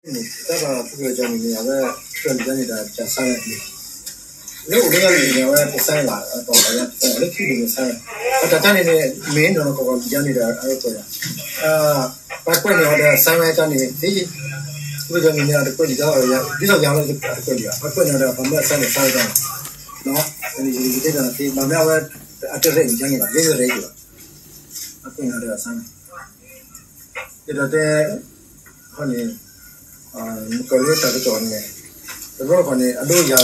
တၢ်ဒီးဖုကလၢာ်ကၠီမံၤန့ၣ် အဝဲ တြၢၤန့ၣ်တၢ်ကစၢ်န့ၣ် လၢအိၣ်လၢညါန့ၣ် အဝဲပစၢ်ဝဲဘၣ် အတီၢ်လီၤယါပစၢ်လၢခံန့ၣ်ပစၢ်ဝဲ အတၢ်တၢ်န့ၣ်န့ၣ် မ့ၢ်နီၢ်နီၢ်ကီၢ်ကီၢ်ယါန့ၣ်ဒီး အဝဲကွဲးယါ ပှၤကွဲးန့ၢ်အီၤဒီးစၢ်ဝဲတၢ်န့ၣ်သ့ ဖုကလၢာ်ကၠီမံၤန့ၣ် အတကွဲးလံတၢ်အီၤယါ ဒ်သိးယၤလၢအတကွဲးလံဘၣ် ပှၤကွဲးန့ၢ်အီၤဒီး ပှၤမၢအစၢ်န့ၣ်စၢ်ဝဲတၢ်န့ၣ် ယတဲတၢ်သ့ ဘၣ်မ့ၢ်အဝဲ အတရဲၣ်န့ၣ်ယါန့ၣ်ဘၣ် ယဲယရဲၣ်က့ၤဘၣ် ပှၤကွဲးန့ၢ်အီၤဒီးစၢ်ဝဲ ယဒီးတဲ ခီန့ၣ် မ့ၢ်ကီးလၢတၢ်ကစီၣ်န့ၣ် တဘျီတခီၣ်န့ၣ် အဒိယၤလီၤ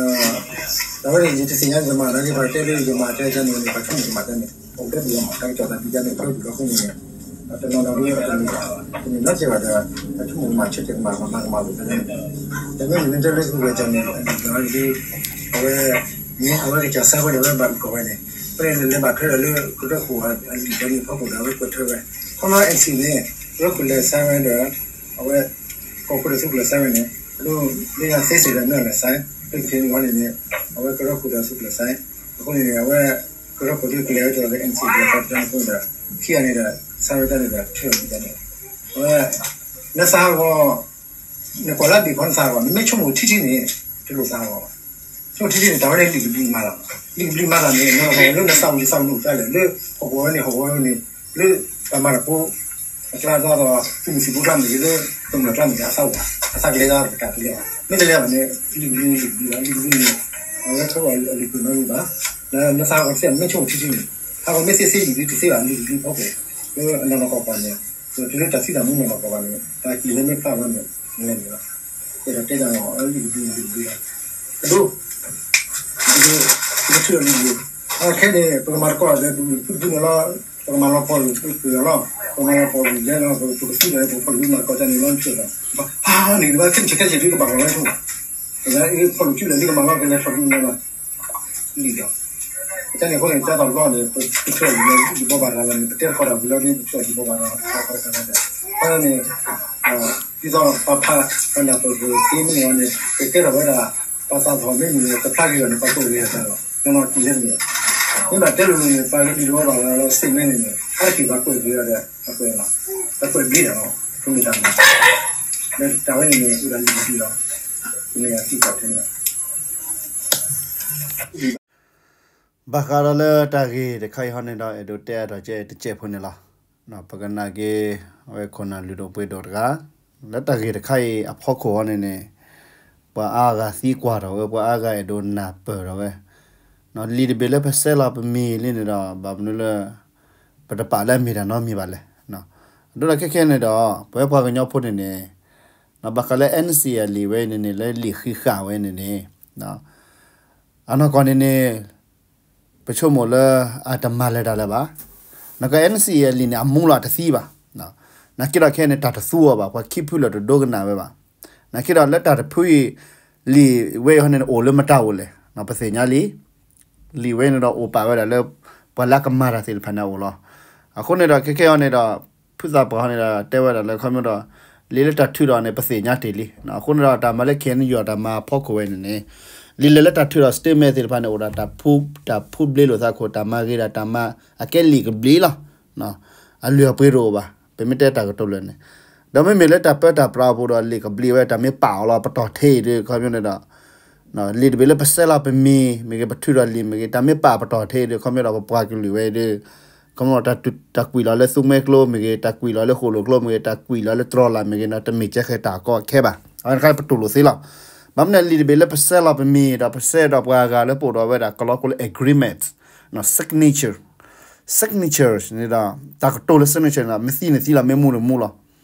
တၢ်ဝဲန့ၣ် ယတသ့ၣ်ညါယမၤတၢ်န့ၣ် ပှၤတဲလၢယမၤတဲယၤန့ၣ် ပှၤဆိကမိၣ်ယမၤတၢ်န့ၣ် အိၣ်ကဲပယီၤမၤတၢ်ကစီၣ်တၢ်ဒ်ယၤန့ၣ် ဖဲဒူၣ်ဒီခိၣ်န့ၣ် တနီၤနီၤဒ်အတမ့ၢ်ဘၣ် တမ့ၢ်နီတစဲးဘၣ်ဒီး ပဆိကမိၣ်ကမၤဆၢတဲာ်ကမၤမၤကမၤလိာ်သးန့ၣ် တမ့ၢ်မ့ၢ်လၢတဲလၢသုဝဲကၠီန့ၣ် အဒူၣ်ဒီး အဝဲ မ့ၢ်အဝဲကစၢ်စၢ်ဝဲဒီး အဝဲဘၣ်အုၣ်ကီၤဝဲန့ၣ် ဖဲန့ၣ်လဲၤဘၣ်ထွဲဒီးလၢကရၢခိၣ်အလံာ်ဒီးန့ၣ်ဖီခိၣ်ဒီး အဝဲကွဲးထွဲဝဲ ခီဖျိ NCA န့ၣ် ကရၢခိၣ်လဲၤစၢ်ဝဲဒီး အဝဲ ကီၢ်ခိၣ်ဒီးသုးကလၢၤစၢ်ဝဲန့ၣ် အဒိ လၢညါသ့စ့ၢ်ကီးမ့ၢ်အီၤလဲၤစၢ် လၢခံန့ၣ်ဝဲန့ၣ်န့ၣ် အဝဲကရၢခိၣ်ဒီးသုးကလၢၤစၢ် အဃိန့ၣ်န့ၣ် အဝဲ ကရၢခိၣ်ဒ်ကလဲၤဝဲကီးလၢ NCA ဒီးပှၤတၢ်န့ၣ်အဃိန့ၣ်ဒီး ခံဂၤန့ၣ်ဒီး စၢ်ဝဲတၢ်န့ၣ်ဒီး ထံၣ်အီၤဒ်န့ၣ် အဝဲ နသးဟးဂီၤ နကွၢ်လၢအဘ့ၣ်ခီနသးဟးဂီၤ နမ့ၢ်ဆိကမိၣ်ထံထံန့ၣ် တလိၣ်သးဟးဂီၤဘၣ် ဆိကမိၣ်ထံထံန့ၣ် တၢ်ဝဲန့ၣ်လံာ်ကဘျံးမၤလီၤ လံာ်ကဘျံးမၤတၢ်န့ၣ် နီၢ်နီၢ်ကီၢ်လၢနသးဝံၤသးဝံၤန့ၣ်အိၣ်ဖျါလဲၣ် လၢဟီၣ်ကဝီၤဝဲန့ၣ် ဟီၣ်ကဝီၤဝဲန့ၣ် လၢတၢ်မၤတၢ်ဖိ အကျါဒ်သိး သုးမုၢ်သံၣ်ဘိကျါမ့ၢ်ဂ့ၤ လၢကမျၢၢ်ကျါမ့ၢ်ဂ့ၤ အသးအိၣ်ဘၣ် အသးကလဲၤဒၣ်တကးတလဲၤဘၣ် မ့ၢ်တလဲၤဘၣ်န့ၣ် လံာ်ကဘျံးလံာ်ကဘျံးလံာ်ကဘျံးန့ၣ် အဝဲထီၣ်အလံာ်ကွဲးနီတမံၤဘၣ် နသးဟးဂီၤတသ့ မ့ၢ်ဆိကမိၣ်ထံထံန့ၣ် ဟးဂီၤမ့ၢ်သ့သ့လံာ်ကဘျံးတသ့ဘၣ် လံာ်ကဘျံးဖီခိၣ် လၢအနီၢ်နီၢ်ကီၢ်ကီၢ်န့ၣ် တုၤလၢတၢ်သံတၢ်မူနီၢ်နီၢ်ကီၢ်ကီၢ်န့ၣ် တၢ်ကံၣ်လၢမ့ၢ်ဖျါဝဲန့ၣ် လဲၤန့ၣ်လီၤ အဲၣ်ဒိးတဲတၢ်လီၤ လံာ်ကဘျံးလံာ်ကဘျံးလီၤ အဒိ ပကထံၣ်လီၤလံာ်ကဘျံး အခဲန့ၣ် ပကမၤသကိးဒီး ဖုတဖုန့ၣ်လီၤ ပကမၤလီၤပှီၢ်ကွံာ်အီၤလီၤ ပကမၤလီၤပှီၢ်ကွံာ်ယဲလီၤ ပကဖုဒီး ပကဖီၣ်လံမၤသကိးတၢ်န့ၣ်လီၤ နထံၣ်လီၤ ဘၣ်န့ၣ် ကဘၣ်ခဲဆ့ခဲဆ့ဒ်ကဘၣ်လီၤလီၤဆိ ပဖီၣ်လံကၠူလဲၣ် ဒ်ကမၤလီၤကလဲၤထီၣ်ဒ်န့ၣ်လီၤ လံာ်ဒီး တၢ်န့ၣ်အဃိန့ၣ် ကၢ်သးဘျီန့ၣ် ပထံၣ်လံလၢဒ်ဘိးဘၣ်ရၤလီၤန့ၣ် ပတဲတခီတၢ်ဝံၤလီၤဒ်ပထံၣ်လံဒ်ဘိးဘၣ်ရၤ ခီခီခီခီ အဃိန့ၣ် ဒ်သိးပှၤဖး ပနၢ်ပၢၢ်ပသ့မ့ၢ်န့ၣ် ကကဲထီၣ်ဝဲဒၣ် ပှၤသးသဟီၣ်မ့ၢ်မ့ၢ်န့ၣ် ကဖျါက့ၤအီၤန့ၣ် ပှၤကွဲးက့ၤအသးလီၤ နီၢ်နီၢ်ကံၤလၢတမ့ၢ် မ့ၢ်ဘၣ်တဲလိၤလိၤန့ၣ် ပှၤလၢဒ်တဘိးဘၣ်ရၤလီၤ စ့ၣ်မဲန့ၣ်န့ၣ် အါတက့ၢ်ပှၤကွဲးက့ၤအီၤဒီး ပှၤကွဲးလီၤ ပှၤကွဲးဘျ့ဒၣ်လီၤ ကမ့ၢ်တၢ်မၤ လၢတၢ်ဝဲန့ၣ်န့ၣ် အိၣ်ဒၣ်လံာ်ကဘျံးလီၤ ကမ့ၢ်အသံကွၢ်ထဲန့ၣ် ဘၣ်ဃးဒီးလၢတၢ်ဂ့ၢ်တခါအံၤဟီန့ၣ်ဒီး အဲၣ်ဒိးတဲအါထီၣ်ကဲတစဲးဖိန့ၣ်လီၤ. ပကနၣ်က့ၤ အဝဲခိၣ်နၢ်လုၢ်ဒိၣ်ပှ့ၤဒိၣ်တဂၤ လၢတၢ်ဂ့ၢ်တခါအံၤအဖီခိၣ်ဟီန့ၣ်န့ၣ် ပှၤအါဂၤသံကွၢ်ထီၣ်ဝဲ ပှၤအါဂၤအဲၣ်ဒိးနၢ်ပၢၢ်ထီၣ်ဝဲ လံာ်တဘ့ၣ်လၢပဆဲးလီၤပမံၤလံန့ၣ်ဒီး ဘၣ်မနုၤလၢ ပတပာ်လၢအမ့ၢ်တၢ်နီတမံၤဘၣ်လဲၣ်. အဒိဒီးခဲခဲန့ၣ်ဒီး ပဝဲပှၤကညီဖိန့ၣ်န့ၣ် ဘၣ်ဃးလၢ NCA လံာ်ဝဲန့ၣ်န့ၣ် လၢလံာ်ဃံးဃာ်ဝဲန့ၣ်န့ၣ် အနီၢ်ကီၢ်န့ၣ်န့ၣ် ပဆိကမိၣ်လၢအတမၤလၢၤတၢ်လၢၤဘၣ်. နက NCA လံာ်န့ၣ် အမူလီၤတသံဘၣ်. နာ်က့ဒီးခဲအံၤန့ၣ် တၢ်တသူအီၤဘၣ်, ပှၤခံဖုလၢာ်တဒိကနၣ်ဝဲဘၣ်. နာ်က့ဒီးလၢတၢ်တဖုအံၤ လံာ်ဝဲအံၤဟီန့ၣ် အိၣ်လၢမတၤအိၣ်လဲၣ်, ပသ့ၣ်ညါလံ. လံာ်ဝဲန့ၣ်ဒီးအိၣ်ပာ်ဝဲဒၣ်လၢ ပှၤလၢအကမၤတၢ်သ့ၣ်တဖၣ်န့ၣ်အအိၣ်လီၤ. အဃိန့ၣ်ဒီးခဲခဲအံၤန့ၣ်ဒီး ဖုသးပှၢ်ဟီန့ၣ်ဒီး တဲဝဲဒၣ်လၢခီဖျိဒီး လံာ်လၢတၢ်ထုးဒီးန့ၣ် ပသ့ၣ်ညါတ့ၢ်လံ. အဃိန့ၣ်ဒီး တၢ်မၤလၢ KNU တၢ်မၤအဖီခိၣ်ဝဲန့ၣ်န့ၣ် လံာ်လဲၤလၢတၢ်ထုးဒီး statement သ့ၣ်တဖၣ်န့ၣ် အိၣ်ဒၣ်တၢ်ဖူ တၢ်ဖူဘျ့လိာ်သးခိၣ် တၢ်မၤဂ့ၤဒၣ်တၢ်မၤ အကဲလံာ်ကဘျံးလီၤ. အလုၢ်အပှ့ၤတအိၣ်ဘၣ်. ပမ့ၢ်တဲတၢ်ကတိၤလၢာ်န့ၣ် ဒီးမ့မ့ၢ်လၢတၢ်ပၢတၢ်ပြးအပူၤဒီး လံာ်ကဘျံးဝဲတၢ်မ့ၢ်ပာ်အီၤလီၤ ပတီၢ်ထဲအံၤဒီး ခီဖျိန့ၣ်ဒီး လံာ်တဘ့ၣ်လၢပဆဲးလီၤပမံၤမ့ၢ်ဂ့ၤ ပထုးဒီးလံာ်မ့ၢ်ဂ့ၤ တၢ်မ့ၢ်ပာ်ပတီၢ်ထဲအံၤဒီး ခီဖျိဒီးပပှၤကလုာ်ဝဲဒီး ခီဖျိတၢ်ကွံာ်လီၤလၢသူမှဲကျိမ့ၢ်ဂ့ၤ တၢ်ကွံာ်လီၤလၢဃိၣ်လိာ်ကျိမ့ၢ်ဂ့ၤ တၢ်ကွံာ်လီၤလၢတြီလာ်မ့ၢ်ဂ့ၤန့ၣ် တမ့ၢ်ကဲဃဲၤတၢ်ကီအခဲဘၣ်. အဝဲတခါပတူၢ်လိာ်သ့လီၤ. ဘၣ်မနုၤလံာ်တဘ့ၣ်လၢပဆဲးလီၤပမံၤဒီး ပဆဲးဒီးပှၤဂၤလၢပအိၣ်ဒီးဝဲဒၣ် ကလီကိလၢ agreement, signature, signatures န့ၣ်ဒီး တၢ်ကတိၤလၢ signature န့ၣ်ဒီး မ့ၢ်သံန့ၣ်သံလီၤ မ့ၢ်မူန့ၣ်မူလီၤ.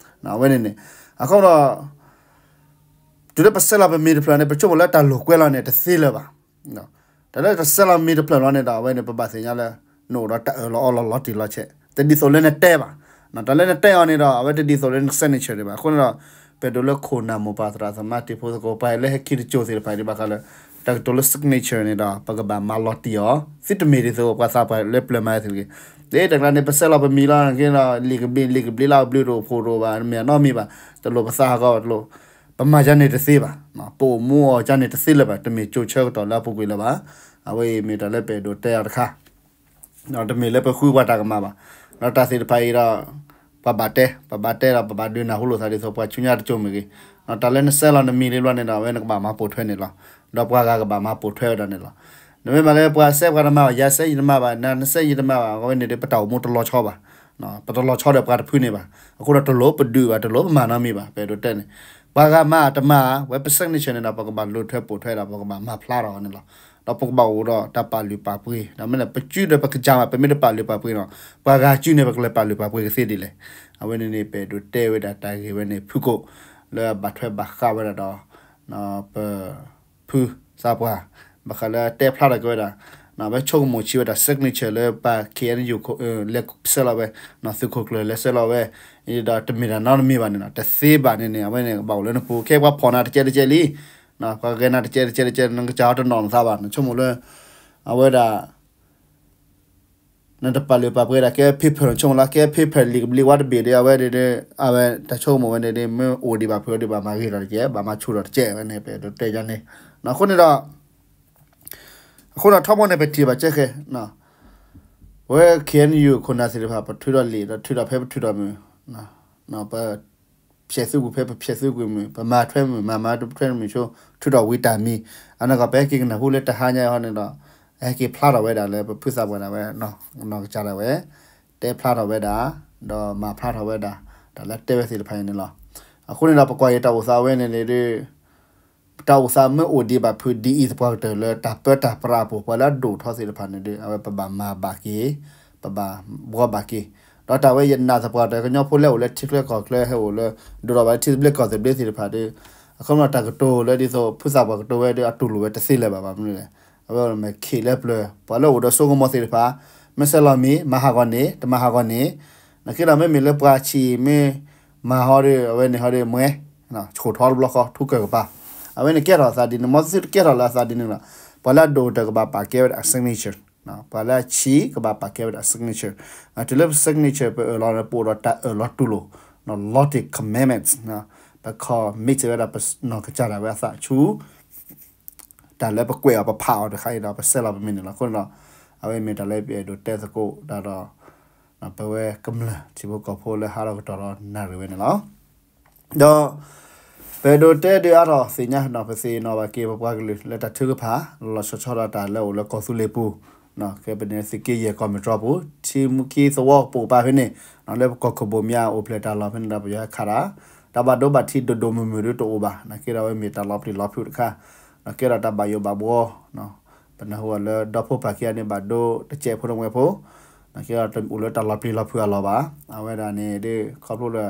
အဝဲန့ၣ်န့ၣ် အဃိဒီး တုၤလၢပဆဲးလီၤပမံၤတဖျၢၣ်န့ၣ် ပဆိကမိၣ်လၢတၢ်လိာ်ကွဲလီၤန့ၣ် တသ့လၢၤဘၣ်. တၢ်လၢတဆဲးလီၤမံၤတဖျၢၣ်လီၤန့ၣ်ဒီး အဝဲန့ၣ် ပဘၣ်သ့ၣ်ညါလၢ နအိၣ်ဒီးတၢ်အၢၣ်လီၤအီလီၤလီၤတံၢ်လီၤဆဲး တဒ်သိးလၢနတဲဘၣ်. တၢ်လၢနတဲအီၤန့ၣ်ဒီး အဝဲတဒ်သိးလၢန signature ဒံးဘၣ်. အဃိန့ၣ်ဒီး ပအဲၣ်ဒိးလၢခိၣ်နၢ်မိၢ်ပၢ်သရၣ်သမါတံၤဖိသကိး ပှၤလၢဟဲခံတစိၤသ့ၣ်တဖၣ်ဒံးဘၣ်ဃးလၢ တၢ်ကတိၤလၢ signature န့ၣ်ဒီး ပကဘၣ်မၤလီၤတံၢ်အီၤ သုတမ့ၢ်ဒ်သိးပှၤသးပှၢ်လၢပျၢၤမၤသ့ၣ်တဂ့ၤ. တၢ်ကျါန့ၣ် ပဆဲးလီၤပမံၤလီၤ က့ဒီး လံာ်ကဘျံး လံာ်ကဘျံးလၢအဘျုးတအိၣ်ဖှိၣ်တအိၣ်ဘၣ် မ့ၢ်အနီတမံၤဘၣ် တလိၣ်ပသးဟးဂီၤတလိၣ် ပမၤယါန့ၣ်တသ့ဘၣ်, ပအိၣ်မူအီၤကါန့ၣ်တသ့လၢၤဘၣ်, တမ့ၢ်ကၠိဆၢကတီၢ်လၢအပူၤကွံာ်လၢၤဘၣ်. အဝဲအံၤမ့ၢ်တၢ်လၢပအဲၣ်ဒိးတဲအီၤတခါ, ဒီးတမ့ၢ်လၢပဃုပှၤတၢ်ကမၣ်ဘၣ်. ဒီးတၢ်သ့ၣ်တဖၣ်အံၤဒီး ပှၤဘၣ်တဲ ပဘၣ်တဲဒီး ပဘၣ်ဒုးနၢ်ဟူလိာ်သးဒ်သိး ပှၤဆူညါတကၠိၢ်မ့ၢ်ဂ့ၤ, တၢ်လၢနဆဲးလီၤနမံၤလံဘျီန့ၣ်ဒီး အဝဲနကဘၣ်မၤပိာ်ထွဲန့ၣ်လီၤ. ဒီးပှၤဂၤကဘၣ်မၤပိာ်ထွဲဝဲဒၣ်န့ၣ်လီၤ. နမ့ၢ်မးလၢပှၤဆဲးပှၤတမၤဘၣ်, ယၤဆဲးယတမၤဘၣ်, နနဆဲးယတမၤဘၣ်, အဝဲန့ၣ်ဒီး ပတၢ်အိၣ်မူတလီၤဆီဘၣ်, ပတလီၤဆီဒီးပှၤတဖုန့ၣ်ဘၣ်. အဃိဒီးတလိၣ်ပဒုးဘၣ်, တလိၣ်ပမၤနီတမံၤဘၣ်, ပအဲၣ်ဒိးတဲန့ၣ်, ပှၤဂၤမၤတမၤ ဝဲပ signature န့ၣ်ဒီး ပကဘၣ်လူၤထွဲပိာ်ထွဲဒီး ပကဘၣ်မၤဖျါထီၣ်အီၤန့ၣ်လီၤ. ဒီးပကဘၣ်အိၣ်ဒီးတၢ်ပာ်လုၢ်ပာ်ပှ့ၤ, ဒီးမ့ၢ်လၢပစုဒီးပကစၢ်မး ပမ့ၢ်တပာ်လုၢ်ပာ်ပှ့ၤနီၤ, ပှၤဂၤစုန့ၣ် ပကလဲၤပာ်လုၢ်ပာ်ပှ့ၤကသ့ဒ်လဲၣ်. အဝဲန့ၣ်န့ၣ် ပအဲၣ်ဒိးတဲဝဲဒၣ်တၢ်ဂ့ၢ်ဝဲန့ၣ် ဖုၣ်ကိာ် လၢအဘၣ်ထွဲဘၣ်ဃးဝဲဒၣ်ဒီး ပ ဖုသးပှၢ် ဘၣ်ဃးလၢတဲဖျါထီၣ်က့ၤဝဲဒၣ်, အဝဲဆိကမိၣ်ဆံးဝဲဒၣ် signature လၢပှၤ K N U လဲၤဆဲးလီၤဝဲ, သုးခိၣ်ကျၢၢ်လဲၤဆဲးလီၤဝဲ, ဒီးတမ့ၢ်တၢ်နီတမံၤဘၣ်န့ၣ်လီၤ. တသ့ဘၣ်န့ၣ်န့ၣ် အဝဲန့ၣ်ကဘၣ်အိၣ်လၢနပူၤ, ခဲပှၤဖီၣ်နၤတကဲးတကဲးလံ, ပှၤဂဲၤနၤတကဲးတကဲးတကဲး နကစၢ်ဟီတနီၤနသးဘၣ်, နဆိကမိၣ်လၢ အဝဲဒၣ် နတပာ်လုၢ်ပာ်ပှ့ၤဒၣ်ကဲ paper န့ၣ် ဆိကမိၣ်လၢကဲ paper လံာ်ကဘျံးဝါတဘ့ၣ်ဒီး အဝဲဒၣ် အဝဲတၢ်ဆိကမိၣ်ဝဲန့ၣ်ဒီး မ့ၢ်အိၣ်ဒံးဘၣ်ဖုးအီၤဒံးဘၣ် မၤဂ့ၤထီၣ်တကဲး ဘၣ်မၤဆူၣ်ထီၣ်တကဲး အဝဲန့ၣ် ပအဲၣ်ဒိးတဲယၤန့ၣ်, အဃိန့ၣ်ဒီး အဃိဒီးထီဘိန့ၣ် ပထံၣ်ဘၣ်ကဲဃဲ ဝဲ K N U ခိၣ်နၢ်သ့ၣ်တဖၣ် ပထုးထီၣ်လံာ်ဒီးထုးထီၣ်ဖဲပထုးထီၣ်မုၢ်, ပ ဖျဲးသုကွံာ်ဖဲပဖျဲးသုကွံာ်မုၢ်, ပမၤထွဲမုၢ် မၤမၤထွဲမုၢ်ဆိ ထုးထီၣ်ဝံၤတၢ်မံၤ, အနီၢ်ကီၢ် ပဟဲက့ၤကနၢ်ဟူလၢတဟါညါအံၤဟီန့ၣ်ဒီး ဟဲက့ၤဖျါထီၣ်ဝဲဒၣ်လၢပဖုသးပှၢ်ဒၣ်ဝဲ နီၢ်ကစၢ်ဒၣ်ဝဲ တဲဖျါထီၣ်ဝဲဒၣ် ဒီးမၤဖျါထီၣ်ဝဲဒၣ် တၢ်လၢတဲဝဲသ့ၣ်တဖၣ်အံၤန့ၣ်လီၤ. အဃိန့ၣ်ဒီး ပကွၢ်အံၤတၢ်အိၣ်သးဝဲန့ၣ်န့ၣ်ဒီး တၢ်အိၣ်သးမ့ၢ်အိၣ်ဒံးဘၣ်ဖုးဒ်အံၤသပှၢ်ကတၢၢ်လၢတၢ်ပၢတၢ်ပြးအပူၤ ပှၤလၢအဒိၣ်ထီသ့ၣ်တဖၣ်န့ၣ်ဒီး အဝဲပဘၣ်မၤဘၣ်က့ၤ ပဘၣ်ဘှီဘၣ်က့ၤ, ဒီးတၢ်ဝဲယနာ်သပှၢ်ကတၢၢ် ကညီဖိလၢအိၣ်လၢထံချၢကီၢ်ချၢ ဟဲအိၣ်လၢ ဒိၣ်ထီၣ်ဘၣ်လၢထံသဘျ့ကီၢ်သဘျ့သ့ၣ်တဖၣ်ဒီး အခီပညီတၢ်ကတိၤလၢဒ်သိး ဖုသးပှၢ်ကတိၤဝဲဒီး အတူၢ်လိာ်ဝဲတသ့လၢၤဘၣ် ဘၣ်မနုၤလဲၣ်, အဝဲမ့ၢ်ခ့လၢပျၢၤ ပှၤလၢအိၣ်ဒီးစိကမီၤသ့ၣ်တဖၣ် မ့ၢ်ဆဲးလီၤမံၤ မၤဟးဂီၤန့ၣ် တမၤဟးဂီၤန့ၣ်, နက့ဒီးမ့မ့ၢ်လၢပှၤဆံးမ့ၢ်မၤဟီဒီး အဝဲန့ၣ်ဟီဒီးမွဲ ဆိၣ်ထီၣ်တဘျီဃီ ထူကၢၢ်ကပၤ, အဝဲန့ၣ်ကဲထီၣ်အသးဒ်န့ၣ် မ်သုတကဲထီၣ်လၢအသးဒ်န့ၣ်လီၤ. ပှၤလၢအဒိၣ်ကတၢၢ်ကဘၣ်ပာ်ကဲဝဲဒၣ်အ signature, ပှၤလၢအဆံးကဘၣ်ပာ်ကဲဝဲဒၣ်အ signature, တုၤလၢပ signature ပအၢၣ်လီၤ ပအိၣ်ဒီးတၢ်အၢၣ်လီၤတူၢ်လိာ် လီၤတံၢ် commitment, ပ commit ဝဲဒၣ်ပနီၢ်ကစၢ်ဒၣ်ဝဲအသးဆူ တၢ်လၢပကွဲးအီၤပဖးအီၤတခါအံၤဒီး ပဆဲးလီၤပမံၤန့ၣ်လီၤ. အဃိန့ၣ်ဒီး အဝဲမ့ၢ်တၢ်လၢပအဲၣ်ဒိးတဲသကိးတၢ်ဒီး ပဝဲကမျၢၢ်ထံဖိကီၢ်ဖိလၢဟးထီၣ်ကတီၢ်ဒီးနၣ်ရံၣ်ဝဲန့ၣ်လီၤ. ဒီး ပအဲၣ်ဒိးတဲဒုးအါထီၣ်သ့ၣ်ညါဒီး ပသ့ၣ်နီၣ်ဘၣ်က့ၤပပှၤကလုာ်လၢတၢ်ထုကဖၣ် လီၤဆီဆီဒီးတၢ်လၢအိၣ်လၢကီၢ်သူလ့ၤပူၤ, ကဲပန့ၣ်သုးက့ယဲၢ်ကီၢ်မ့ၢ်တြီပူၤ ထံမူခံသဝီကပိာ်ကပၤဖဲန့ၣ်, လၢပကီၢ်ခိၣ်ဘိၣ်မၠါအိၣ်ဖျဲၣ်တၢ်လီၢ်ဖဲန့ၣ်ဒီး ပယီၤဟဲခးတၢ်, တၢ်ဘၣ်ဒိဘၣ်ထံးဒိၣ်ဒိၣ်မုၢ်မုၢ်ဒုးတအိၣ်ဘၣ်, နာ်က့ဒီးအဝဲမ့ၢ်တၢ်လီၤပျံၤလီၤဖုးတခါ, နာ်က့ဒီးတၢ်ဘၣ်ယိၣ်ဘၣ်ဘှီ ပနၢ်ဟူအီၤလၢဒီဖိပၢ်ခံဂၤန့ၣ် ဘၣ်ဒိတကဲးဖိတဝဲဖိ, နာ်က့ဒီးတအိၣ်လၢတၢ်လီၤပျံၤလီၤဖုးအလီၢ်ဘၣ်, အဝဲဒၣ်န့ၣ်ဒီး ခီဖျိလၢ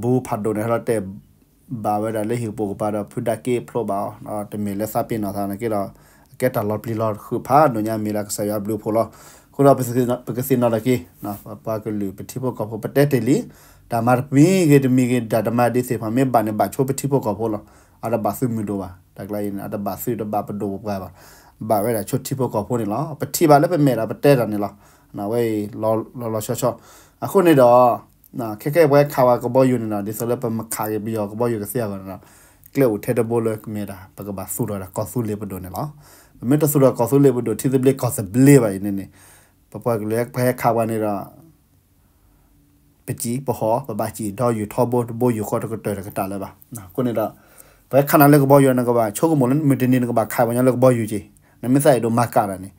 ဘူဖးဒိၣ်န့ၣ် ဟဲလီၤတဲာ်ဘၣ်ဝဲဒၣ်လၢဟံၣ်ကပိာ်ကပၤဒီး ဖုဒါက့ဖျိဘၣ်အီၤ, တမ့ၢ်လၢသးပ့ၤနီၣ်သးနာ်က့ဒီး အကဲတၢ်လီၤပျံၤလီၤဖုးဖးဒိၣ်ညါ မ့ၢ်လၢကစၢ်ယွၤဘျုးဖှိၣ်လီၤ. အဃိဒီး ပကသ့ၣ်နီၣ်ထီၣ်က့ၤ ပပှၤကလုာ်ပထံဖိကီၢ်ဖိ ပတဲတ့ၢ်လံ, တၢ်မၤတမံၤဂ့ၤတမံၤဂ့ၤ တၢ်တမၤဒ်သ့ၣ်တဖၣ် မ့ၢ်ဘၣ်န့ၣ်ဘၣ်ဆိပထံဖိကီၢ်ဖိလီၤ. အတဘၣ်သုးမုၢ်ဒိၣ်ဘၣ်, တၢ်ကျါအံၤန့ၣ် အတဘၣ်သုးတဘၣ်ပဒိၣ်ပပှၢ်ဘၣ်, ဘၣ်ဝဲဒၣ်ဆိထံဖိကီၢ်ဖိန့ၣ်လီၤ. ပထံၣ်ဘၣ်လၢပမဲာ်ဒီးပတဲတၢ်န့ၣ်လီၤ. အဝဲအံၤ လီၤလီၤဆီဆီ, အဃိန့ၣ်ဒီး ခဲကဲပှၤခးဝဲကဘီယူၤန့ၣ်ဒီး ဒ်သိးလၢပမ့ၢ်ခးက့ၤပယီၤကဘီယူၤကသ့အဂီၢ်န့ၣ်ဒီး ကျဲအိၣ်ထဲတဘိလၢကမ့ၢ်ဒၣ် ပကဘၣ်သူၣ်ထီၣ်ဝဲဒၣ်ကီၢ်သူလ့ၤပဒိၣ်န့ၣ်လီၤ. ပမ့ၢ်တသူၣ်ထီၣ်ကီၢ်သူလ့ၤပဒိၣ် ထံသဘျ့ကီၢ်သဘျ့ဘၣ်အံၤန့ၣ်န့ၣ် ပပှၤကလုာ်ပှၤဟဲခးပှၤန့ၣ်ဒီး ပစံၣ်ပဟီၣ် ပဘၣ်စံၣ်ထီယူၤထီဘိ တဘိယူၤဃီတကတၢၢ်တကတၢၢ်လၢၤဘၣ်. အဃိန့ၣ်ဒီး ပှၤခးနၤလၢကဘီယူၤ နကဘၣ်ဆိကမိၣ်လၢမုၢ်တနံၤနကဘၣ်ခးပှၤညီလၢကဘီယူၤက့ၤ, နမ့ၢ်သးအဲၣ်ဒိးမၤကၣ်တၢ်န့ၣ်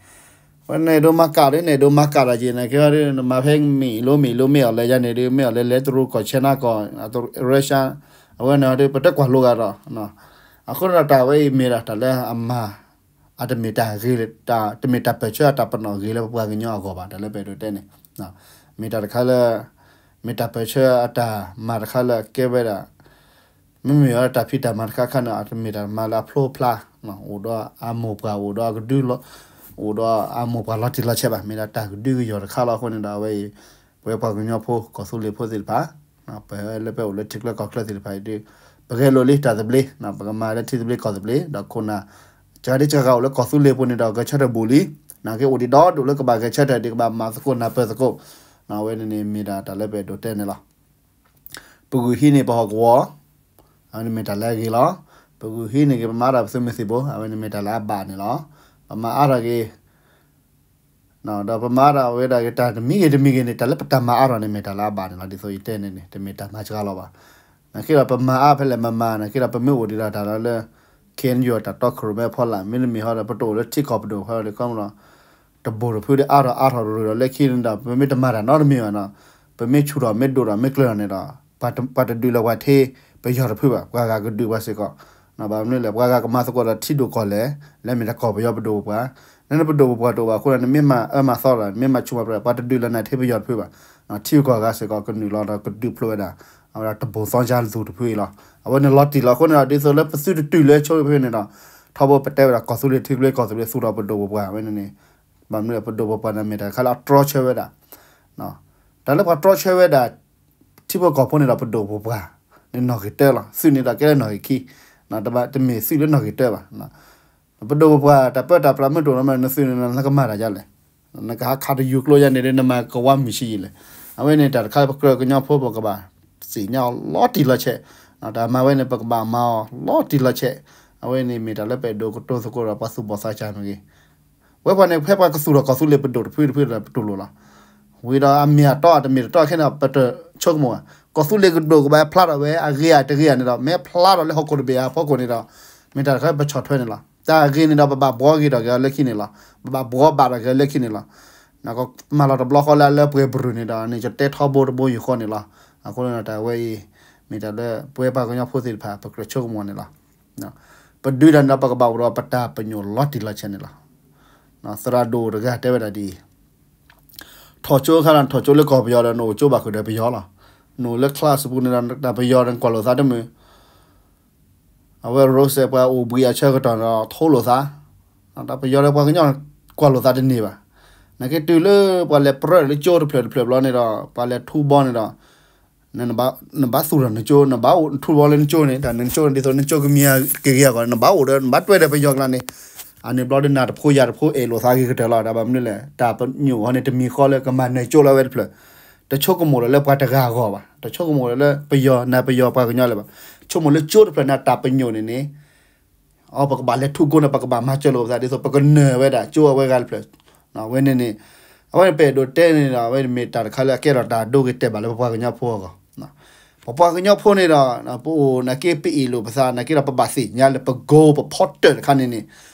ဝဲနအဲၣ်ဒိးမၤကၣ်ဒီး နအဲၣ်ဒိးမၤကၣ်တၢ်က့ၤ နကဲဒီး နမၤဖဲမ့ၢ်အံၤလိမ့ၢ်အံၤလိမ့ၢ်အီၤလၢယၤန့ၣ်ဒီး မ့ၢ်အီၤလၢလဲၤတရူးကီၢ် China ကီၢ် Russia အဝဲန့ၣ်ဒီး ပတကွၢ်လိဂၤဒီး အဃိန့ၣ်ဒီးတၢ်ဝဲအံၤမ့ၢ်ဒၣ်တၢ်လၢအမၤ အတမ့ၢ်တၢ်ဂ့ၤ တၢ်တမ့ၢ်တၢ်ပၢၢ်ဆၢအတၢ်ပနီၣ်ဂ့ၤလၢပပှၤကညီအဂီၢ်ဘၣ် တၢ်လၢပအဲၣ်ဒိးတဲန့ၣ် မ့ၢ်တၢ်တခါလၢ မ့ၢ်တၢ်ပၢၢ်ဆၢအတၢ်မၤတခါလၢအကဲဝဲဒၣ် မ့မ့ၢ်ဝဲဒၣ်တၢ်ဖံးတၢ်မၤတခါခါန့ၣ် အတမ့ၢ်တၢ်မၤလၢအဖျိဖျါ အိၣ်ဒီးအမိၢ်ပှၢ် အိၣ်ဒီးအကဒုလီၤ အိၣ်ဒီးအမိၢ်ပှၢ်လီၤတံၢ်လီၤဆဲးဘၣ် မ့ၢ်ဒၣ်တၢ်ကဒုကယီၤတခါလီၤ. အဃိန့ၣ်ဒီးအဝဲအံၤ ပဝဲပှၤကညီဖိ ကီၢ်သူလ့ၤဖိသ့ၣ်တဖၣ် ပလၢပအိၣ်လၢထံချၢကီၢ်ချၢသ့ၣ်တဖၣ်အံၤဒီး ပဂဲၤလိာ်လံတၢ်သဘျ့ ပကမၤလၢထံသဘျ့ကီၢ်သဘျ့ ဒီးခိၣ်နၢ် တဂၤဒ်တဂၤအိၣ်လၢကီၢ်သူလ့ၤပူၤန့ၣ်ဒီး ဂဲၤဆၢထၢၣ်ဘူးလံ နာ်က့အိၣ်ဒံးဒီဒူၣ်လၢကဘၣ်ဂဲၤဆၢထၢၣ်ဒံး ကဘၣ်မၤသကိးနၢ်ပၢၢ်သကိး အဝဲန့ၣ်န့ၣ်မ့ၢ်ဒၣ်တၢ်လၢပအဲၣ်ဒိးတဲန့ၣ်လီၤ. ပဂုာ်ဟံးန့ၢ်ပဟီၣ်ကဝီၤ အဝဲန့ၣ်မ့ၢ်တၢ်လၢအဂ့ၤလီၤ. ပဂုာ်ဟံးန့ၢ်က့ၤ ပမၤအါထီၣ်ပသုးမုၢ်သံၣ်ဘိ အဝဲန့ၣ်မ့ၢ်တၢ်လၢအဘၣ်န့ၣ်လီၤ. ပမၤအါထီၣ်က့ၤ ဒီးပမၤအါထီၣ်ဝဲဒၣ်ဂ့ၤ တၢ်တမံၤဂ့ၤတမံၤဂ့ၤန့ၣ် တၢ်လၢပတၢ်မၤအါထီၣ်န့ၣ် မ့ၢ်တၢ်လၢအဘၣ်န့ၣ်လီၤ. ဒ်သိးယတဲန့ၣ်န့ၣ် တမ့ၢ်တၢ်မၤစှၤလီၤဘၣ်. နာ်က့ဒီး ပမၤအါဖဲလဲၣ်မၤမၤ နာ်က့ဒီး ပမ့ၢ်အိၣ်ဒံးဒီးတၢ်လၢ ခ့ၣ်အဲၣ်ယူၣ် တၢ်တီခိၣ်ရိၣ်မဲအဖီလာ် မ့တမ့ၢ်ဟီဒီး ပတအိၣ်လၢထံကီၢ်ပဒိၣ်ဖဲဒီး ခီမ့ၢ်ဒီး တဘိၣ်တဖုဒီးအါထီၣ်အါထီၣ်ရူၤဒီး လၢခံန့ၣ်ဒီး ပမ့ၢ်တမၤတၢ်နီတမံၤဘၣ်နီၤ, ပမ့ၢ်ဆူၣ်ထီၣ်မ့ၢ်ဒိၣ်ထီၣ်မ့ၢ်ကျၢၤထီၣ်န့ၣ်ဒီး ပှၤတဒုးလၢပှၤထံပယီၤတဖုဘၣ်, ပှၤဂၤကဒုးပှၤစ့ၢ်ကီး. ဘၣ်မနုၤလဲၣ် ပှၤဂၤကမၤသကိးဒီးထံဒိၣ်ကီၢ်လဲၢ် လၢမ့ၢ်တၢ်ကီၢ်ပယီၤပဒိၣ်ပပှၢ်, လၢနပဒိၣ်ပပှၢ်တအိၣ်ဘၣ်အဃိဒီး နမ့ၢ်မၤအၢမၤသီဒီး နမ့ၢ်မၤဆူၣ်မၤပတြၢၤ ပှၤတဒုးလၢနၤထံပယီၤတဖုဘၣ်. ထံဂုၤကီၢ်ဂၤစ့ၢ်ကီးကနုာ်လီၤဒီးကဒုးဖျိးဝဲဒၣ် အဝဲဒၣ်တဘိၣ်သီကၠါလူၤတဖုအံၤလီၤ. အဝဲန့ၣ်လီၤတံၢ်လီၤအဃိန့ၣ်ဒီး ဒ်သိးလၢပသုတတုၤလၢဆိတဖုန့ၣ်ဒီး ထီဘိပတဲဝဲဒၣ်ကီၢ်သူလ့ၤထံကျိကီၢ်သူလ့ၤသူၣ်ထီၣ်ပဒိၣ်ပပှၢ်ဝဲန့ၣ်န့ၣ်, ဘၣ်မနုၤလဲၣ် ပဒိၣ်ပပှၢ်န့ၣ်မ့ၢ်တၢ်တခါလၢအတြီဆၢဝဲဒၣ် တၢ်လၢပှၤတြီဆၢဝဲဒၣ် ထံဖိကီၢ်ဖိန့ၣ်ဒီးပဒိၣ်ပပှၢ်န့ၣ်နီၣ်ဂံၢ်တၢလီၤ. သုးန့ၣ်ဒီးကဲလၢနီၣ်ဂံၢ်ခံ, တမ့ၢ်သုးလၢနီၣ်ဂံၢ်တၢဘၣ်. ပဒိၣ်ပပှၢ်တၢ်ပၢတၢ်ပြးမုၢ်တအိၣ်လီၤမး နသုးန့ၣ်နကမၤတၢ်ဒ်လဲၣ်, နကဟးခးတယူၤကျိယါန့ၣ်ဒီး နမၤကဝါမုၢ်ဆံးယံာ်လဲၣ်. အဝဲန့ၣ်တၢ်တခါလၢပကြၢးကညီဖိပကဘၣ်သ့ၣ်ညါအီၤလီၤတံၢ်လီၤဆဲး, တၢ်မၤဝဲန့ၣ် ပကဘၣ်မၤအီၤလီၤတံၢ်လီၤဆဲး. အဝဲန့ၣ်မ့ၢ်တၢ်လၢပအဲၣ်ဒိးကတိၤသကိးဒီးပှၤသူၣ်ဘီၣ်သးစၢ်မ့ၢ်ဂ့ၤ, ဝဲပှၤန့ၣ် ဖဲပှၤကသူၣ်ထီၣ်ကီၢ်သူလ့ၤပဒိၣ်တဖုတဖုဒီးပတူၢ်လိာ်လီၤ. ဝံၤဒီးအမ့ၢ်အတီအတမ့ၢ်တတီခဲန့ၣ် ပတဆိကမိၣ်ဘၣ်. ကီၢ်သူလ့ၤပဒိၣ်ကဘၣ်ဖျါထီၣ်ဝဲအဂ့ၤအတဂ့ၤဧါန့ၣ်ဒီး မ့ၢ်ဖျါထီၣ်လၢဟီၣ်ခိၣ်တဘ့ၣ်အဖီခိၣ်န့ၣ်ဒီး မ့ၢ်တၢ်တခါပဆီၣ်ထွဲန့ၣ်လီၤ. တၢ်အဂ့ၤန့ၣ်ဒီး ပဘၣ်ဘှီဂ့ၤထီၣ်က့ၤအီၤလၢခံန့ၣ်လီၤ. ပဘၣ်ဘှီဘၣ်ထီၣ်က့ၤအီၤလၢခံန့ၣ်လီၤ. မၤလီၤတဘျီဃီလၢလၢပှဲၤဘြူၤန့ၣ်ဒီး န့ၣ်ယတဲထီဘိတဘိယူၢ်ဃီန့ၣ်လီၤ. အဃိန့ၣ်ဒီးတၢ်ဝဲအံၤ မ့ၢ်တၢ်လၢပဝဲပှၤကညီဖိသ့ၣ်တဖၣ် ပကြၢးဆိကမိၣ်န့ၣ်လီၤ. ပဒုးတၢ်န့ၣ်ဒီး ပကဘၣ်အိၣ်ဒီးပတၢ်ပညိၣ်လီၤတံၢ်လီၤဆဲးန့ၣ်လီၤ. သရၣ်ဒိၣ်တဂၤတဲဝဲဒၣ်ဒ်အံၤ, ထီၣ်ကၠိအခါဒီး ထီၣ်ကၠိလၢကီၢ်ပယီၤဒီး နအိၣ်ကၠိဘၣ်ဃုာ်ဒီးပယီၤလီၤ. နအိၣ်လၢ class ပူၤန့ၣ်ဒီး တၢ်ပယီၤဒီးကွၢ်လိာ်သးတမုာ် အဝဲရိစဲးပှၤအိၣ်ဘှံးအဆၢကတီၢ်ဒီး ထိလိာ်သး, တၢ်ပယီၤဒီးပှၤကညီကွၢ်လိာ်သးတန့ၢ်ဘၣ်. နာ်က့တုၤလၢပှၤလဲၤပြၢလၢကၠိတဖျၢၣ်တဖျၢၣ်ဘျီန့ၣ်ဒီး ပှၤလဲၤထူဘီန့ၣ်ဒီး နဘၣ်သူၣ်ထီၣ်နကၠိ, နဘၣ်အိၣ်ထူဘီလၢနကၠိန့ၣ် တၢ်နကၠိန့ၣ် ဒ်သိးနကၠိကမံၤကဂ့ၤအဂီၢ် နဘၣ်အိၣ်ဒီး နဘၣ်တွဲဒီးပယီၤကျါန့ၣ်, အန့ၣ်ဘျီဒီးနၤတဖိယၤတဖိအဲၣ်လိာ်သးဂ့ၤကတၢၢ်လီၤ. တၢ်ဘၣ်မနုၤလဲၣ် တၢ်ပညိၣ်ဟီန့ၣ် တမံၤဃီလၢကမၤနၢၤကၠိလၢအဝဲတဖျၢၣ်, တဆိကမိၣ်ဒီးလၢပှၤတဂၤအဂီၢ်ဘၣ်, တဆိကမိၣ်ဒီးလၢပယီၤ နၤပယီၤပှၤကညီလၢၤဘၣ်, ဆိကမိၣ်လၢကၠိတဖျၢၣ်န့ၣ် တၢ်ပညိၣ်န့ၣ်န့ၣ် အ ပကဘၣ်လဲၤထူကိန့ၣ် ပကဘၣ်မၤစၢၤလိာ်ပသး ဒ်သိးပကနၢၤဝဲဒၣ်ကၠိအဝဲဂၤတဖျၢၣ်, ဝဲန့ၣ်န့ၣ်, အဝဲန့ၣ်ပအဲၣ်ဒိးတဲန့ၣ်ဒီး အဝဲမ့ၢ်တၢ်တခါလၢအကဲထီၣ်တၢ်ဒိဂ့ၤတဲာ်ဘၣ်လၢပပှၤကညီဖိအဂီၢ်, ပပှၤကညီဖိန့ၣ်ဒီး ပအိၣ်နာ်က့ပအ့ၣ်လိာ်ပသး နာ်က့ဒီးပဘၣ်သ့ၣ်ညါလၢပ goal ပဖီတၢၣ်တခါန့ၣ်န့ၣ်,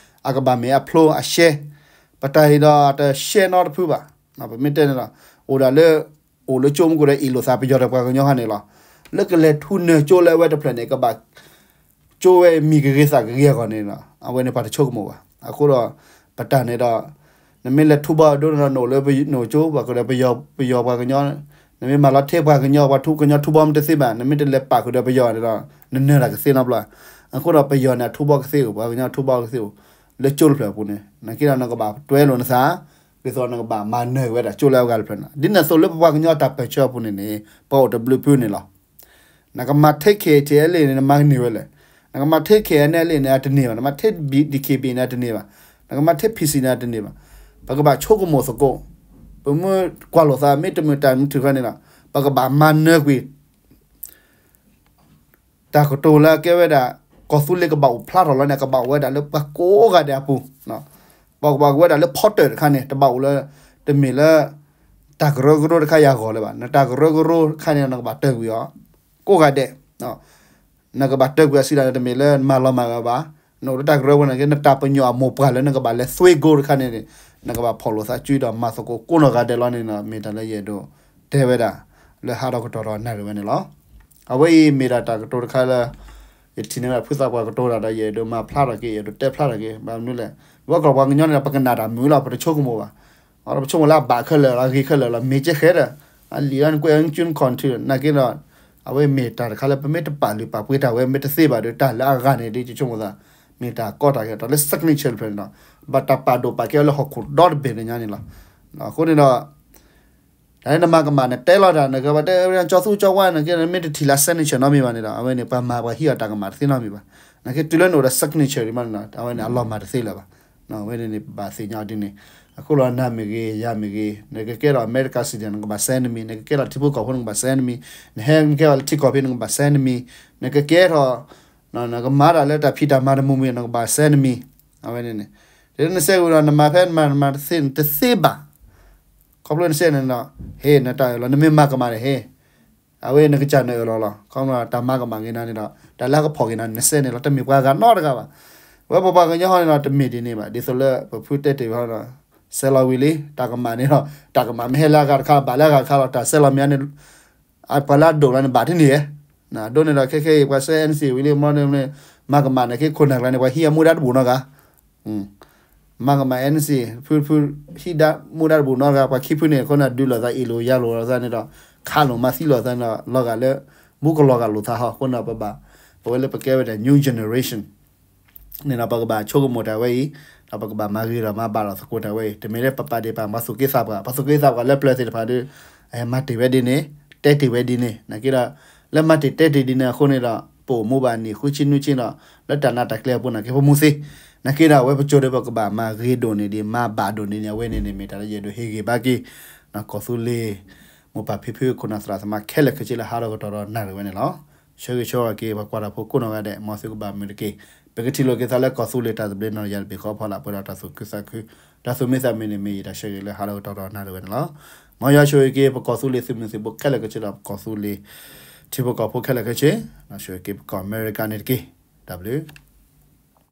အကဘၣ်မ့ၢ်အဖျိအရှဲ, ပတၢ်အံၤဒီးတရှဲနီတဖုဘၣ်, ပမ့ၢ်တဲန့ၣ်ဒီး အိၣ်ဒၣ်လၢ အိၣ်လၢကၠိမူကီၢ်ဒီးအ့ၣ်လိာ်သးပယီၤဒီးပှၤကညီဟါန့ၣ်လီၤ, လၢကလဲၤထူနၢၤကၠိလၢအဝဲတဖျၢၣ်န့ၣ် ကဘၣ် ကၠိဝဲမံၤကဂ့ၤသးကဂ့ၤအဂီၢ်န့ၣ်ဒီး အဝဲန့ၣ်ပှၤတဆိကမိၣ်ဘၣ်. အဃိဒီး ပတၢ်န့ၣ်ဒီး နမ့ၢ်လဲၤထူဘီအဒိန့ၣ်ဒီး နအိၣ်လၢနအိၣ်ကၠိ ပှၤကဒီးပယီၤ ပယီၤပှၤကညီ, နမ့ၢ်မၤလီၤထဲပှၤကညီ ပှၤထူကညီထူဘီမ့ၢ်တသ့ဘၣ် နမ့ၢ်တလဲၤပာ်ဃုာ်ဒီးပယီၤန့ၣ်ဒီး နနၢၤတၢ်ကသ့နီတဘျီ. အဃိဒီးပယီၤန့ၣ် အထူဘီကသ့အိၣ် ပှၤကညီထူဘီကသ့အိၣ် လၢကၠိတဖျၢၣ်အပူၤန့ၣ် နာ်က့ဒီးနကဘၣ်တွဲလိာ်နသး ဒ်သိးနကဘၣ်မၤနၢၤဝဲဒၣ်ကၠိလၢအဂၤတဖျၢၣ်န့ၣ် ဒ်န့ၣ်အသိးလၢပပှၤကညီတၢ်ပၢၢ်ဆၢအပူၤန့ၣ်န့ၣ် ပှၤအိၣ်တဘျုးဖုန့ၣ်လီၤ. နကမၤထဲ K T L A န့ၣ် နမၤန့ၢ်ဝဲလဲၣ်. နကမၤထဲ K N L A န့ၣ် အတန့ၢ်ဘၣ်. နမၤထဲ D K B A န့ၣ် အတန့ၢ်ဘၣ်. နကမၤထဲ P C န့ၣ် အတန့ၢ်ဘၣ်. ပကဘၣ်ဆိကမိၣ်သကိး ပမ့ၢ်ကွၢ်လိာ်သး မ့ၢ်တမုာ်တၢ်မုာ်ထုးခါန့ၣ်ဒီး ပကဘၣ်မၤနၢၤကွံာ် တၢ်ကတိၤလၢအကဲဝဲဒၣ် ကီၢ်သူလ့ၤကဘၣ်အိၣ်ဖျါထီၣ်လီၤန့ၣ် ကဘၣ်အိၣ်ဝဲဒၣ်လၢပှၤကိးဂၤဒဲးအပူၤ, ပကဘၣ်အိၣ်ဝဲဒၣ်လၢဖီတၢၣ်တခါန့ၣ် တဘၣ်အိၣ်လၢ တမ့ၢ်လၢ တၢ်ကရၢကရိတခါယၤဂီၤလၢၤဘၣ်. နတၢ်ကရၢကရိတခါန့ၣ် နကဘၣ်တၢၢ်ကွံာ်အီၤ ကိးဂၤဒဲး နကဘၣ်တၢၢ်ကွံာ်အစံးလၢ နတမ့ၢ်လၢနမၤလီၤမၢ်ဝဲဘၣ်. နအိၣ်လၢတၢ်ကရၢကရိန့ၣ်က့ နတၢ်ပညိၣ်အမိၢ်ပှၢ်လၢနကဘၣ်လဲၤသွ့ကိတခါန့ၣ် နကဘၣ်ဖီၣ်လိာ်သးစုဒီးမၤသကိးကိးနီၢ်ဂၤဒဲးလီၤန့ၣ် မ့ၢ်တၢ်လၢယအဲၣ်ဒိးတဲဝဲဒၣ် လၢဟးဒီးကတီၢ်ဒီးနၣ်ရံၣ်ဝဲန့ၣ်လီၤ. အဝဲအံၤမ့ၢ်ဒၣ်တၢ်ကတိၤတခါလၢ ယထံၣ်န့ၢ်ဝဲဒၣ်ဖုသးပှၢ်ကတိၤတၢ်ဒီး ယအဲၣ်ဒိးမၤဖျါထီၣ်က့ၤ ယအဲၣ်ဒိးတဲဖျါထီၣ်က့ၤ ဘၣ်မနုၤလဲၣ် ဝဲကီၢ်ပှၤကညီန့ၣ်ဒီး ပကနၣ်တၢ်မုာ်လီၤ ပတဆိကမိၣ်ဘၣ်. အဒီးပဆိကမိၣ်လၢအဘၣ်ခဲလၢာ်လီၤ အဂ့ၤခဲလၢာ်လီၤ မ့ၢ်ကဲဃဲဒီး အလံာ်လီၤနကွဲးအကၠူန content နာ်က့ဒီး အဝဲမ့ၢ်တၢ်တခါလၢပမ့ၢ်တပာ်လုၢ်ပာ်ပှ့ၤတၢ်ဝဲမ့ၢ်တသ့ဘၣ်ဒီး တၢ်လၢအဂၤန့ၣ်ဒ်ယဆိကမိၣ်သး မ့ၢ်တၢ်ကီတၢ်ခဲ တၢ်လၢ signature တဖျၢၣ်န့ၣ်ဒီး ဘၣ်တၢ်ပာ်ဒိၣ်ပာ်ကဲအီၤလၢဟီၣ်ခိၣ်ဒီတဘ့ၣ်တညါန့ၣ်လီၤ. အဃိန့ၣ်ဒီး တၢ်လၢနမၤကမၣ်နတဲလီၤတၢ် နကဘၣ်တဲဝဲကၠီသူကၠီဝါ နက့နမ့ၢ်တထံၣ်လၢ signature နီတမံၤဘၣ်န့ၣ်ဒီး အဝဲန့ၣ် ပှၤမၤပှၤဟံးအီၤတၢ်ကမၣ်တသ့နီတမံၤဘၣ်. နက့တုၤလၢနအိၣ်ဒီး signature ဒံးမးန့ၣ်ဒီး အဝဲန့ၣ်အလီၤမၢ်တသ့လၢၤဘၣ်. အဝဲန့ၣ်န့ၣ် ပဘၣ်သ့ၣ်ညါအီၤဒ်န့ၣ်. အဃိလီၤ နၤမ့ၢ်ဂ့ၤ ယၤမ့ၢ်ဂ့ၤ နကကဲထီၣ် America citizen နကဘၣ် sign နမံၤ နကကဲထီၣ်ထံဖိကီၢ်ဖိ နကဘၣ် sign နမံၤ နဟဲနကဲထီၣ်လၢထံကီၢ်ဖဲ နကဘၣ် sign နမံၤ နကကဲထီၣ် နကမၤတၢ်လၢတၢ်ဖံးတၢ်မၤတမံၤမံၤ နကဘၣ် sign နမံၤ အဝဲန့ၣ်န့ၣ် တနစဲဝံၤဒီး နမၤဖဲနမၤနမၤတသ့ တသ့ဘၣ် ခီဖျိနစဲးန့ၣ်ဒီး ဟ့ၣ်နတၢ်အၢၣ်လီၤ နမ့ၢ်မၤကမၣ်န့ၣ်ဟ့ၣ် အဝဲနကစၢ်နအၢၣ်လီၤလီၤ. ခီဖျိတၢ်မၤကမၣ်က့ၤနၤန့ၣ်ဒီး တၢ်လၢကဖီၣ်က့ၤနၤ နစဲးန့ၣ်လီၤ တမ့ၢ်ပှၤဂၤနီတဂၤဘၣ်. ဝဲပပှၤကညီဟီန့ၣ်ဒီး တမ့ၢ်ဒ်န့ၣ်ဘၣ်. ဒ်သိးလၢပဖုတဲတ့ၢ်ဝဲဟီဒီး စဲးလီၤဝံၤလံ တၢ်ကမၣ်န့ၣ်ဒီး တၢ်ကမၣ်မ့ၢ်ဟဲလၢအဂၤတခါ ဘၣ်လၢအဂၤတခါလီၤ. တၢ်စဲးလီၤမ့ၢ်န့ၣ် အပှၤလၢအဒိၣ်လီၤန့ၣ် ဘၣ်တန့ၢ်ဧါ. ဒ်န့ၣ်ဒီး ခဲခဲအံၤ ပှၤစဲး NCA ဝံၤလံ မ့ၢ်န့ၣ် မၤကမၣ်န့ၣ် က့ခိၣ်နၢ်ကျါန့ၣ် ပှၤဟံးအမူဒါတဘူၣ်နီတဂၤ မၤကမၣ် NCA ဖုဖု ဟံးဒၣ်မူဒါတဘူၣ်နီတဂၤ ပှၤခံဖုန့ၣ် အဃိန့ၣ် ဒုးလိာ်သးအ့ၣ်လိာ်ယၤလိာ်လိာ်သးန့ၣ်ဒီး ခးလိာ်မၤသံလိာ်သးန့ၣ်ဒီး လီၤဂာ်လၢ မူကလီၤဂာ်လိာ်သးဟီ အဃိန့ၣ်ဒီး ပဘၣ် ပဝဲလၢပကဲဝဲဒၣ် new generation န့ၣ်ဒီး ပကဘၣ်ဆိကမိၣ်တၢ်ဝဲအံၤ ဒီးပကဘၣ်မၤဂ့ၤဒီးမၤဘၣ်ဒီးသကိးတၢ်ဝဲအံၤ တမ့ၢ်လၢပပာ်ဒ့ၣ်ပာ် ပှၤသူၣ်က့သးပှၢ် ပှၤသူၣ်က့သးပှၢ်လၢပျၢၤသ့ၣ်တဖၣ်ဒီး မၤတ့ၢ်ဝဲဒ်န့ၣ် တဲတ့ၢ်ဝဲဒ်န့ၣ် နာ်က့ဒီး လၢမၤတ့ၢ်တဲတ့ၢ်ဒ်န့ၣ်အဃိန့ၣ်ဒီး ပအိၣ်မူဘၣ်နံၣ်ဃုဆံနွံဆံဒီး လၢတၢ်နးတၢ်ကျဲအပူၤနာ်က့ ပမူသ့ နာ်က့ဒီး အဝဲပကၠိဒီး ပကဘၣ်မၤဂ့ၤဒိၣ်န့ၢ်ဒံး မၤဘၣ်ဒိၣ်န့ၢ်ဒံး အဝဲန့ၣ်န့ၣ်မ့ၢ်တၢ်လၢယအဲၣ်ဒိးဟ့ၣ်ဂံၢ်ဘါက့ၤ ကီၢ်သူလ့ၤ မိၢ်ပၢ်ဖံဖု ခိၣ်နၢ်သရၣ်သမါခဲလၢာ်ခဲဆ့လၢဟးထီၣ်ကတီၢ်ဒီးနၣ်ရံၣ်ဝဲန့ၣ်လီၤ. ဆၢဂ့ၤဆၢဝါက့ၤ ပှၤကွၢ်တၢ်ဖိကိးနီၢ်ဂၤဒဲး မ်သုကဘၣ်မုာ်တက့ၢ်. ပကထံၣ်လိာ်က့ၤသးလၢကီၢ်သူလ့ၤတၢ်သဘျ့နီၢ်ယၤတဘ့ၣ်ဃီဖီလာ် ပှဲၤဒီးတၢ်သူၣ်ခုသးခု တၢ်သူၣ်မံသးမုာ်န့ၣ် မ့ၢ်ယတၢ်ဆၢဂ့ၤလၢဟးထီၣ်ကတီၢ်ဒီးနၣ်ရံၣ်ဝဲန့ၣ်လီၤ. မ်ယွၤဆိၣ်ဂ့ၤက့ၤ ပကီၢ်သူလ့ၤသုးမုၢ်သံၣ်ဘိခဲလၢာ်ခဲဆ့ဒီး ပကီၢ်သူလ့ၤ ထံဖိကီၢ်ဖိခဲလၢာ်ခဲဆ့ ဆိၣ်ဂ့ၤက့ၤ ပကီၢ်အမဲရကၤန့ၣ်တက့ၢ်. တၢ်ဘျုး